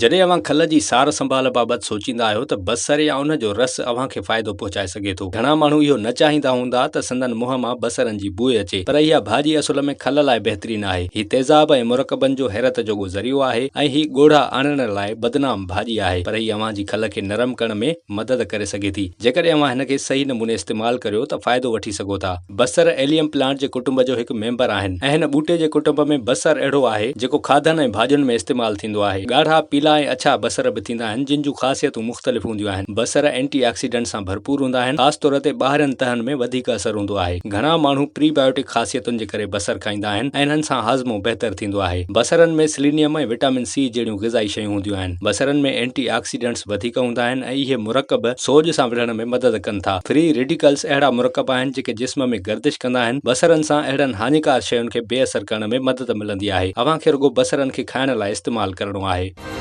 جڏهن اوهان کل جي سار سنڀال بابت سوچيندا آهيو ته بصر يا ان جو رس اوهان کي فائدو پهچائي سگهي ٿو. گهڻا ماڻهو اهو نه چاهيندا هوندا ته سندن منهن مان بصرن جي بوء اچي پر اها ڀاڄي اصل ۾ کل لاء بهترين آهي. هي تيزاب ۽ مرڪبن جو حيرت جوڳو ذريعو آهي ۽ هي ڳوڙها آڻڻ لاء بدنام ڀاڄي آهي پر هي اوهان جي کل کي نرم ڪرڻ ۾ مدد ڪري سگهي ٿي. جيڪڏهن اوهان هن کي صحيح نموني استعمال ڪريو ته فائدو وٺي سگهو ٿا. بصر ايليم پلانٽ جي ڪٽنب جو هڪ ميمبر آهن ۽ هن ٻوٽي جي ڪٽنب ۾ بصر اهڙو آهي جيڪو کاڌن ۽ ڀاڄين ۾ استعمال ٿيندو آهي. ڳاڙها، پيلا ۽ اڇا بصر به ٿيندا آهن جن جون خاصيتون مختلف هونديون آهن. بصر اينٽي آڪسيڊنٽ سان ڀرپور هوندا آهن خاص طور تي ٻاهرين تهن ۾ وڌيڪ اثر هوندو آهي. گهڻا ماڻهو پري بايوٽڪ خاصيتن جي ڪري بصر کائيندا آهن ۽ انهن سان هاضمو بهتر ٿيندو آهي. بصرن ۾ سلينيم ۽ وٽامن سي جهڙيون غذائي شيون هونديون آهن. بصرن ۾ اينٽي آڪسيڊنٽس وڌيڪ هوندا آهن ۽ اهي مرڪب سوڄ سان وڙهڻ ۾ مدد ڪن ٿا. فري ريڊيڪلز اهڙا مرڪب آهن جيڪي جسم ۾ گردش ڪندا آهن. بصرن سان اهڙن هاڃيڪار شين کي بي اثر ڪرڻ ۾ مدد ملندي آهي. اوهان کي رڳو بصرن کي کائڻ لاء استعمال ڪرڻو آهي.